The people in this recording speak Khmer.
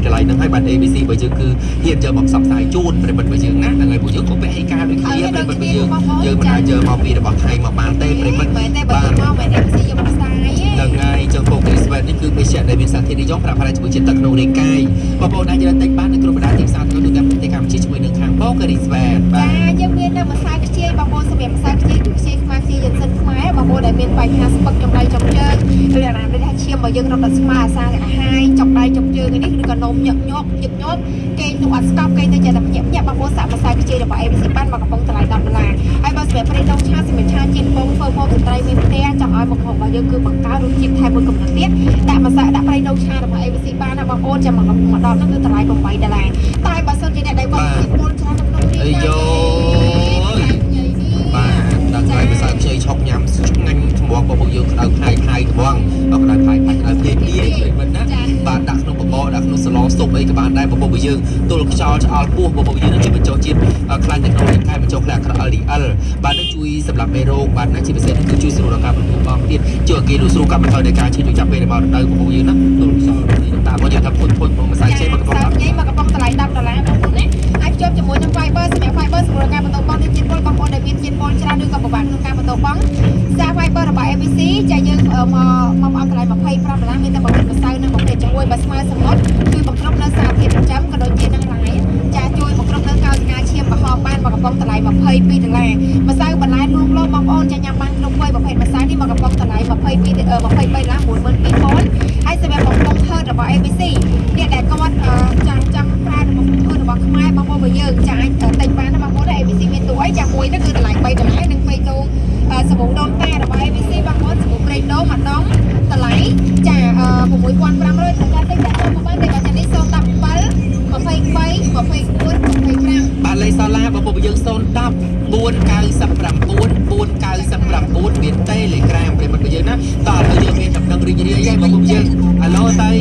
កន្លែងហ្នឹងហើយបាទ ABC បើយើងគឺហ៊ានយកមកផ្សព្វផ្សាយជូនប្រិមិត្តរបស់យើងណាហ្នឹងហើយពួកយើងក៏ពហិការដូចគ្នាប្រិមិត្តរបស់យើងយើងមិនអាចយកមកពីរបស់ថៃមកបានទេប្រិមិត្ត មែនទេបើយកមកមែន ABC យកមកផ្សាយទេ ហ្នឹងហើយចឹងពករីស្វេតនេះគឺភេសជ្ជៈដែលមានសារធាតុនិយមប្រាក់ផ្នែកជាមួយជាតិទឹកក្នុងរាងកាយបងប្អូនអាចរកទិញបាននៅគ្រប់បណ្ដាទីផ្សារទាំងទូទាំងប្រទេសកម្ពុជាជាមួយនឹងខាងពករីស្វេតបា ចា ទ យើងមាននៅម្សៅខ្ជាយបងប្អូនសម្រាប់ម្សៅខ្ជាយគឺខ្ជាយខ្មែរខ្ជាយយិនសិនខ្មែរបងប្អូនដែលមានបញ្ហាស្ពឹកចំដៃចំជើងឬអារម្មណ៍ដូចថាឈាមរបស់យើងរត់ដល់ស្មាអាសាអាហាយចុកដៃចុកជើងនេះឬក៏នោមញឹកញាប់ញឹកញាប់គេងទូអត់ស្កប់គេងទៅចេះតែភ្ញាក់ភ្ញាក់បងប្អូនសាក់ម្សៅខ្ជាយរបស់ ABC បានមកកំប៉ុងតម្លៃ10ដុល្លារហើយបើសម្រាប់ប្រេងដូងឆាសម្រាប់ឆាជាតិពងធ្វើមកស្ត្រីមានផ្ទះចង់ឲ្យមុខម្ហូបរបស់យើងគឺបង្កើនរសជាតិថែមមួយកម្រិតទៀតដាក់ម្សៅដាក់ប្រេងដូងឆារបស់ ABC បានណាបងប្អូនចាំមកមកដល់ហ្នឹងគឺតម្លៃ8ដុល្លារតែបើសិនជាអ្នកដែលគាត់មានពលច្រើននៅក្នុង អាយយបាទដល់ថ្ងៃម្សៅខ្ចីឆុកញ៉ាំឆ្ងាញ់ថ្មងបងប្អូនយើងក្តៅផាយផាយត្បងដល់ក្តៅផាយផាយក្តៅភ្លាភ្លាប្រិមិត្តណាបាទដាក់ក្នុងបបរដាក់ក្នុងសឡស៊ុបអីក៏បានដែរបងប្អូនយើងទល់ខ្យល់ឆ្អល់ពោះបងប្អូនយើងនឹងជួយបញ្ចុះជាតិខ្លាញ់នៅក្នុងរាងកាយបញ្ចុះខ្លាអាក្រក់ LDL បាទនឹងជួយសម្រាប់មេរោគបាទណាជាពិសេសគឺជួយស្រួលដល់ការប្រមូលបងទៀតជួយឲ្យគេលូស្រួលកាត់បន្ថយនៃការឈឺចាប់ពេលមករដូវបងប្អូនយើងណាទល់ខ្យល់តាមមកយើងថាពុតពុតបងម្សៅខ្ចីមកកំប៉ុង ខ្ចីមកកំប៉ុងតម្លៃ10ដុល្លារបងប្អូនណាហើយភ្ជាប់ជាមួយនឹង Fiber សម្រាប់ Fiber សម្រាប់ការបន្តបងនេះជាតិពុលបងប្អូនដែលមានជាតិពុលច្រើនឬក៏ពិបាកក្នុងការបន្តបងសារ Fiber របស់ ABC ចាយើងមកមកអត់តម្លៃ25ដុល្លារមានតែប្រភេទម្សៅនិងប្រភេទចង្អួយបើស្មើសមុទ្រគឺបង្គ្រប់នៅសារធាតុចិញ្ចឹមក៏ដូចជានឹងឡាយចាជួយបង្គ្រប់នៅកោសិកាឈាមក្រហមបានមកកំប៉ុងតម្លៃ22ដុល្លារម្សៅបន្លែលួងលោមបងប្អូនចាញ៉ាំបានគ្រប់វ័យប្រភេទម្សៅនេះមកកំប៉ុងតម្លៃ22 23ដុល្លារ12000ហើយសម្រាប់បំពង់ហឺតរបស់ ABC អ្នកដែលគាត់ចង់ចង់ប្រើរបស់ធ្វើរបស់ខ្មែរបងប្អូនរបស់យើងចាអាចទិញបានណាបងប្អូន ABC មានទូអីចាមួយហ្នឹងគឺតម្លៃ3ដុល្លារនិង3ទូសាប៊ូដូនតារបស់ ABC បងប្អូនសាប៊ូប្រេងដូងមួយដុំតម្លៃចា6500ត្រូវការទិញតែចូលមកបានទេបាទចានេះ017 23 24 25 បាទលេខសូឡាបងប្អូនយើង010 499 499មាន Telegram ប្រិមត្តរបស់យើងណាតោះឥឡូវយើងមានដំណឹងរីករាយហើយបងប្អូនយើងអាឡូតៃ